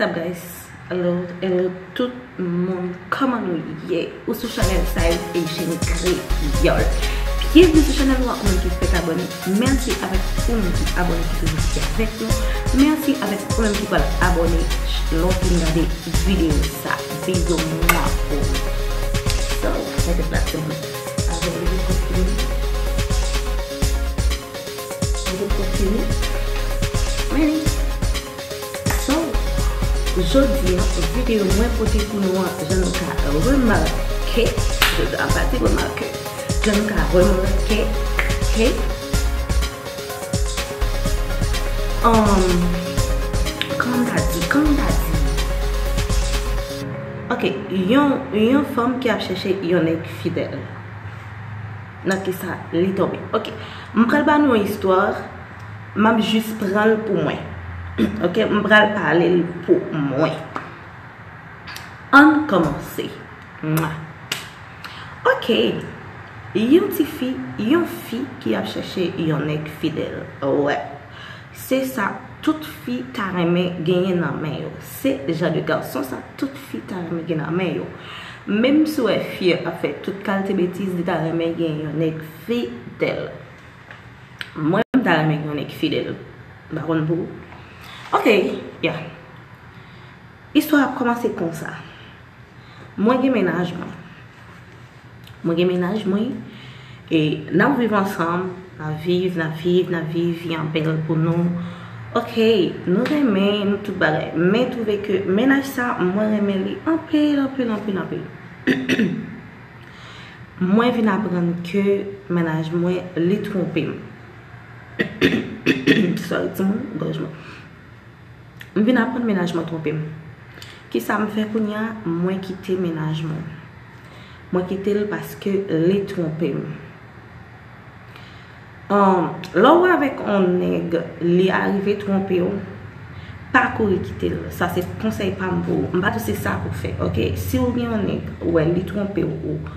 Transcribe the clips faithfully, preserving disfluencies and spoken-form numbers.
What's up, guys? Hello, hello, tout moun, kòman nou ye? Ou sou chanèl Cyrus Haitian Kreyòl. Byenvni sou chanèl nou an, ou menm ki fèk abòne. Mèsi avèk ou menm ki abòne, ki toujou rete avèk nou. Mèsi avèk ou menm ki pral abòne lè w fin gade videyo sa. Bizou mwa pou ou. So, mete plas pou mwen. Avèk videyo kontini. Mete kontini. Meni. So, jodi a, videyo mwen pote pou nou an, jan nou ka remake, jodi a, pa di remake, jan nou ka remake, ok? Um, kòman m ta di, kòman m ta di? Ok, yon, yon fanm ki ap chèche yon nèg fidèl. Nan kisa li tonbe? Ok, m pral ba nou yon istwa, m ap jis pran l pou mwen. Ok, m pral pale l pou mwen. Ann kòmanse. Mwa. Ok, yon tifi, yon fi ki ap chèche yon nèg fidèl. Wè, se sa tout fi ta renmen genyen nan men yo. Se jan de gason sa tout fi ta renmen gen nan men yo. Menm si w wè fi a ap fè tout kalite betiz, li ta renmen gen yon nèg fidèl. Mwen, m ta renmen gen yon nèg fidèl. M pa konn pou ou. Ok, yeah. Istwa ap kòmanse konsa. Mwen gen mennaj mwen. Mwen gen mennaj mwen. E n ap viv ansanm. N ap viv, n ap viv, n ap viv, vi an bèl pou nou. Ok, nou renmen, nou tout bagay. Men twouve ke mennaj sa, mwen renmen li anpil, anpil, anpil, anpil. Mwen vin aprann ke mennaj mwen, li twonpe m. Sorry, timoun, gòj mwen. M vin aprann mennaj mwen twonpe m. Kisa m fè kounye a? Mwen kite mennaj mwen. Mwen kite l paske li twonpe m. Ahn, lè w avèk yon nèg, li arive twonpe w, pa kouri kite l. Sa se konsèy pa m pou ou. M pa di w se sa pou w fè, ok? Si w gen yon nèg, ou wè li twonpe w, ou,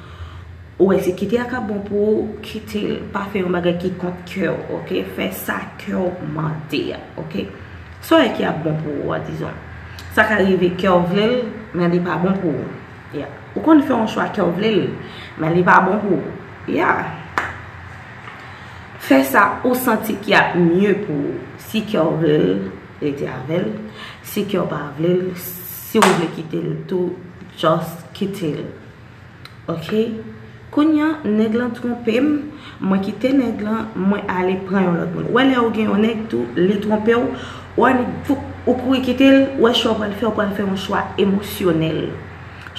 ou wè se kite a k ap bon pou ou, kite l, pa fè yon bagay ki kont kè w, ok? Fè sa kè w mande a, ok? Sa w wè ki ap bon pou ou a, dizon. Sa ka rive kè w vle l, men li pa bon pou ou. Yeah. Ou konn fè yon chwa kè w vle l, men li pa bon pou ou. Yeah. Fè sa ou santi ki ap mye pou ou. Si kè w vle l, rete avè l. Si kè w pa vle l, si w vle kite l tou, just kite l. Ok? Kounye a, nèg lan twonpe m, mwen kite nèg lan, mwen ale pran yon lòt moun. Ou wè lè ou gen yon nèg tou, li twonpe w, ou annik, foup, ou kouri kite l, ou wè chwa w pral fè, ou pral fè yon chwa emosyonèl.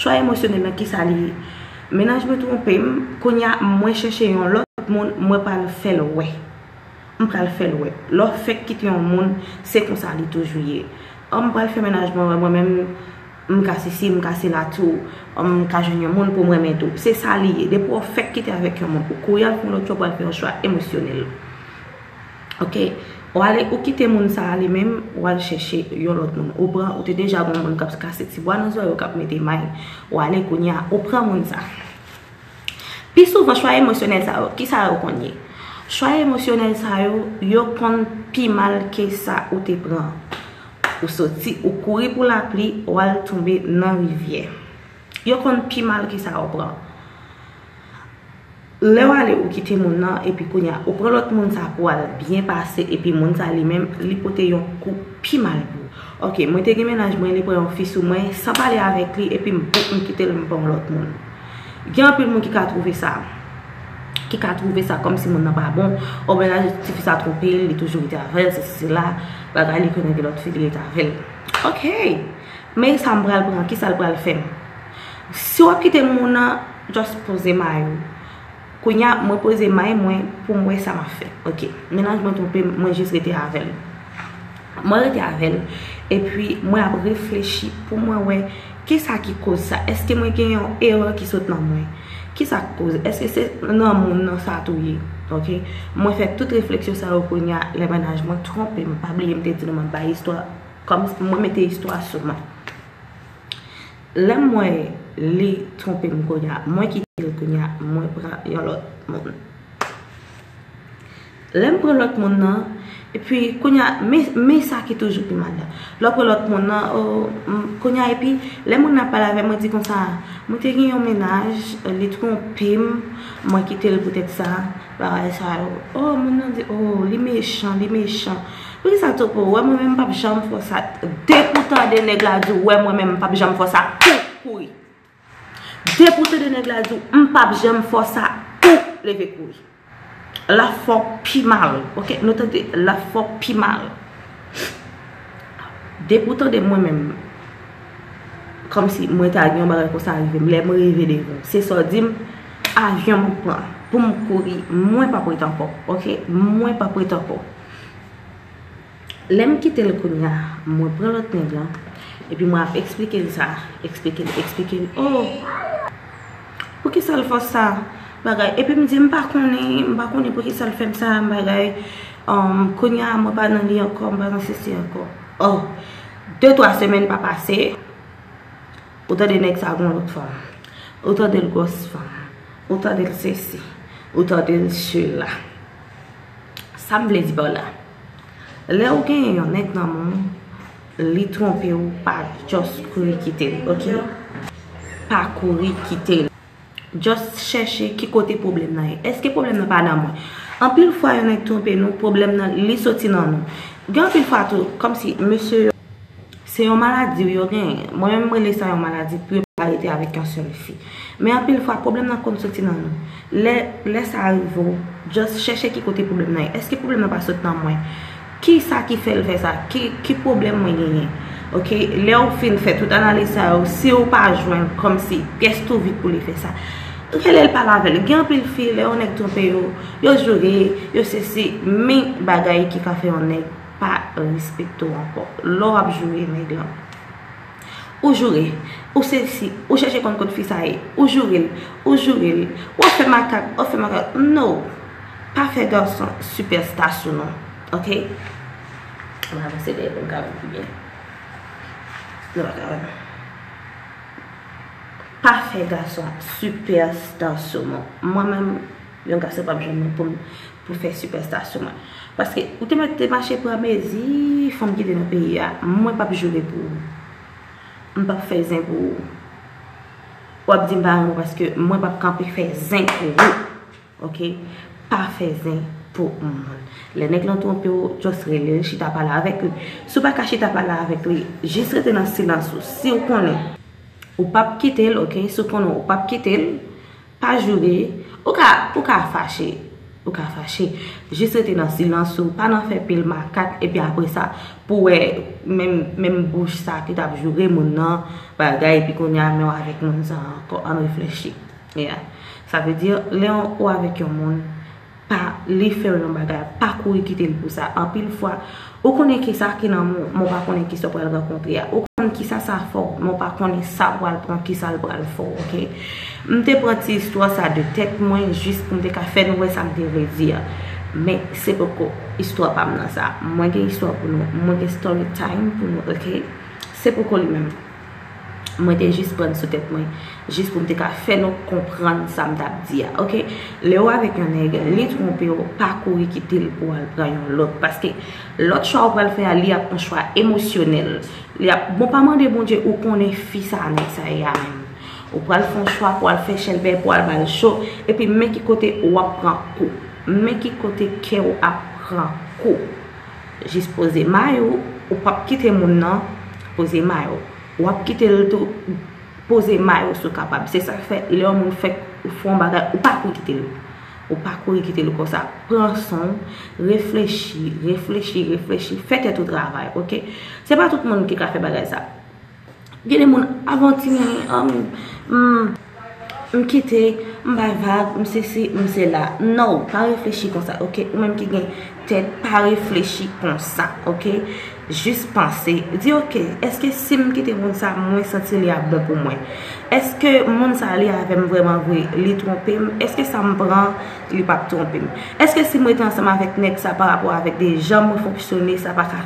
Chwa emosyonèl lan, kisa li ye? Mennaj mwen twonpe m, kounye a, mwen chèche yon lòt moun, mwen pral fè l wè. M pral fè l wè. Lè w fèk kite yon moun, se konsa li toujou ye. An, m pral fè mennaj mwen wè, mwen menm, m ka sesi, m ka sela tou, an, m ka jwenn yon moun pou m renmen tou. Se sa li ye. Depi w fèk kite avèk yon moun, ou kouri al fè yon lòt chwa, w pral fè yon chwa emosyonèl. Ok? Ou ale, ou kite moun sa a li menm, ou al chèche yon lòt moun. Ou pran, ou te deja gen yon moun k ap kase ti bwa nan zòrèy ou, k ap mete may. Ou ale kounye a, ou pran moun sa. Pi souvan, chwa emosyonèl sa yo, kisa yo konn ye? Chwa emosyonèl sa yo, yo konn pi mal ke sa ou te pran. Ou soti, ou kouri pou lapli, ou al tonbe nan rivyè. Yo konn pi mal ke sa ou pran. Lè w ale, ou kite moun nan, epi kounye a, ou pran lòt moun sa pou al byen pase, epi moun sa li menm, li pote yon kou pi mal pou ou. Ok, mwen te gen mennaj mwen, li pran yon fi sou mwen, san pale avèk li, epi m, boum, m kite l, m pran yon lòt moun. Gen anpil moun ki ka twouve sa, ki ka twouve sa kòmsi moun nan pa bon, o mennaj tifi sa twonpe l, li toujou rete avè l, sesi sela, bagay li konnen gen lòt fi, li rete avè l. Ok, men sa m pral pran, kisa l pral fè m? Si w ap kite moun nan, just poze may ou. Kounye a, mwen poze may mwen pou m wè sa m ap fè. Ok, mennaj mwen twonpe m, mwen jis rete avè l. Mwen rete avè l, epi mwen ap reflechi pou mwen wè kisa ki koz sa. Èske mwen gen yon erè ki sot nan mwen? Kisa k koz? Èske se nan moun nan sa tou ye? Ok, mwen fè tout refleksyon sa yo kounye a, lè mennaj mwen twonpe m. Pa bliye m te di nou mwen bay istwa Kòm mwen mete istwa sou mwen. Lè m wè li twonpe m kounye a, mwen kite l kounye a, mwen pran yon lòt moun. Lè m pran lòt moun nan, epi kounye a, men, men sa ki toujou pi mal la. Lè w pran lòt moun nan, o, m, kounye a, epi lè moun nan ap pale avè m, mwen di konsa, mwen te gen yon mennaj, li twonpe m, mwen kite l poutèt sa, bagay sa yo. O, moun nan di, o, li mechan, li mechan. Poukisa twonpe w? Ou wè mwen menm m p ap janm fè w sa. Depi w tande nèg la di w, ou wè mwen menm m p ap janm fè w sa, ou kouri. Depi w tande nèg la di w, m p ap janm fè w sa, ou leve kouri. L ap fè w pi mal, oke? Nou tande, l ap fè w pi mal. Depi w tande mwen menm, kòmsi mwen ta gen yon bagay konsa rive m, lè mwen rive devan w, se sa w di m, avyon m ap pran pou m kouri, mwen p ap ret ankò, oke? Mwen p ap ret ankò. Lè m kite l kounye a, mwen pran lòt nèg lan, epi mwen ap eksplike l sa, eksplike l, eksplike l, o, poukisa l fè w sa, bagay, epi m di, m pa konnen, m pa konnen poukisa l fè m sa, bagay, um, kounye a, mwen pa nan li ankò, m pa nan sesi ankò. O, de, twa semèn pa pase, ou tande nèg sa gon lòt fanm. Ou tande l gwòs fanm. Ou tande l sesi. Ou tande l sela. Sa m vle di pa w la. Lè ou genyen yon nèg nan men w, li twonpe w, pa just kouri kite l, oke? Pa kouri kite l. Just chèche ki kote pwoblèm nan ye. Èske pwoblèm nan pa nan mwen? Anpil fwa, yon nèg twonpe nou, pwoblèm nan, li soti nan nou. Gen anpil fwa tou, kòmsi mesye yo, se yon maladi yo genyen. Mwen menm, m rele sa yon maladi pou yo pa rete avèk yon sèl fi. Men anpil fwa, pwoblèm nan konn soti nan nou. Lè, lè sa rive w, just chèche ki kote pwoblèm nan ye. Èske pwoblèm nan pa sot nan mwen? Ki sa ki fè l fè sa? Ki, ki pwoblèm mwen genyen? Oke, lè w fin fè tout analiz sa yo, si w pa jwenn kòmsi pyès tou vid pou li fè sa, rele l, pale avè l. Gen anpil fi, lè yon nèg twonpe yo, yo joure, yo sesi, men bagay ki ka fè yon nèg pa respekte w ankò. Lè w ap joure nèg lan, ou joure, ou sesi, ou chèche konn kot fi sa ye, ou joure l, ou joure l, w ap fè makak, w ap fè makak. No! Pa fè gason sipèsta sou nou, oke? Ann avanse dèyè pou n ka wè pi byen. Nou pa ka wè. Pa fè gason sipèsta sou nou. Mwen menm, yon gason p ap janm pou m, pou fè sipèsta sou mwen. Paske ou te mèt te mache pran mezi fanm ki te nan peyi a. Mwen p ap joure pou ou. M p ap fè zen pou ou. W ap di m pa renmen w paske mwen p ap kanpe fè zen pou ou. Oke? Pa fè zen pou moun. Lè nèg lan twonpe w, just rele l, chita pale avèk li. Si w pa ka chita pale avèk li, jis rete nan silans ou. Si w konnen ou p ap kite l, oke? Si w konnen ou p ap kite l, pa joure. Ou ka, ou ka fache. Ou ka fache. Jis rete nan silans ou. Pa nan fè pil makak. Epi apre sa, pou wè menm, menm bouch sa ki t ap joure moun nan, bagay, epi kounye a, men w avèk moun sa ankò. Ann reflechi. Yeah. Sa vle di, lè w avèk yon moun, pa li fè w yon bagay, pa kouri kite l pou sa. Anpil fwa, ou konnen ki sa ki nan men w, men w pa konnen ki sa w pral rankontre a. Ou konn ki sa sa fè w, men w pa konnen sa w pral pran, ki sa l pral fè w, oke? M te pran ti istwa sa de tèt mwen, jis pou m te ka fè nou wè sa m te vle di a. Men, se poko istwa pa m nan sa. Mwen gen istwa pou nou, mwen gen story time pou nou, oke? Se poko li menm. Mwen te jis pran sou tèt mwen, jis pou m te ka fè nou konprann sa m t ap di a, oke? Lè w avèk yon nèg, li twonpe w, pa kouri kite l pou w al pran yon lòt, paske lòt chwa ou pral fè a, li ap yon chwa emosyonèl. Li ap, bon, pa mande Bondye ou konnen fi sa a, nèg sa ye a menm. Ou pral fè yon chwa pou w al fè chèlbè, pou w al ba l cho, epi men ki kote w ap pran kou. Men ki kote kè w ap pran kou. Jis poze may ou, ou p ap kite moun nan poze may ou. W ap kite l tou poze may ou si w kapab. Se sa k fè, lè yon moun fèk ou fè yon bagay, ou pa kouri kite l. Ou pa kouri kite l konsa. Pran san w, reflechi, reflechi, reflechi. Fè tèt ou travay, oke? Se pa tout moun ki ka fè bagay sa. Gen de moun avantiyen, um, m, m kite, m bay vag, m sesi, m sela. No, pa reflechi konsa, oke? Ou menm ki gen tèt, pa reflechi konsa, oke? Jis panse, di, oke, èske si m kite moun sa, mwen santi li ap bon pou mwen? Èske moun sa, li avè m vrèman vre, li twonpe m? Èske sa m pran, li p ap twonpe m? Èske si m rete ansanm avèk nèg sa, pa rapò avèk de jan mwen fonksyone, sa pa ka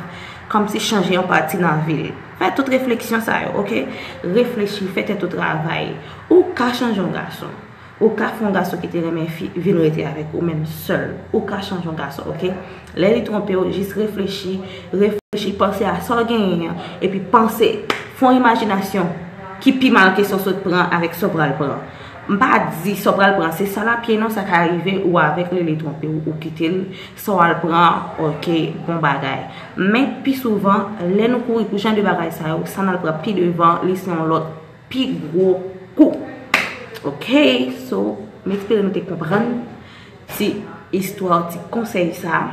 kòmsi chanje yon pati nan vi l. Fè tout refleksyon sa yo, oke? Reflechi, fè tèt ou travay. Ou ka chanje yon gason. Ou ka fè yon gason ki te renmen fi vin rete avèk ou menm sèl. Ou ka chanje yon gason, oke? Lè li twonpe w, jis reflechi, reflechi, panse a sa w genyen an, epi panse, fè yon imajinasyon ki pi mal ke sa w sot pran avèk sa w pral pran. M pa di sa w pral pran se sal a pye non, sa ka rive ou avèk li, li twonpe w, ou kite l, sa w al pran, oke, bon bagay. Men pi souvan, lè nou kouri pou jan de bagay sa yo, sa n al pran pi devan, li se yon lòt pi gwo kou. Oke, so, m espere nou te konprann ti istwa, ti konsèy sa.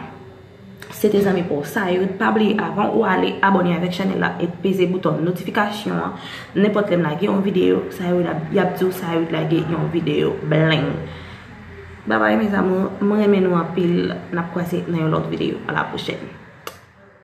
Se te zanmi pa w Sayud. Pa bliye, avan ou ale, abòne avèk chanèl la e peze bouton notifikasyon an. Nenpòt lè m lage yon videyo, Sayud ap, y ap di w Sayud lage yon videyo bling. Babay, mes amours, mwen renmen nou anpil. N ap kwaze nan yon lòt videyo. A la pwochèn.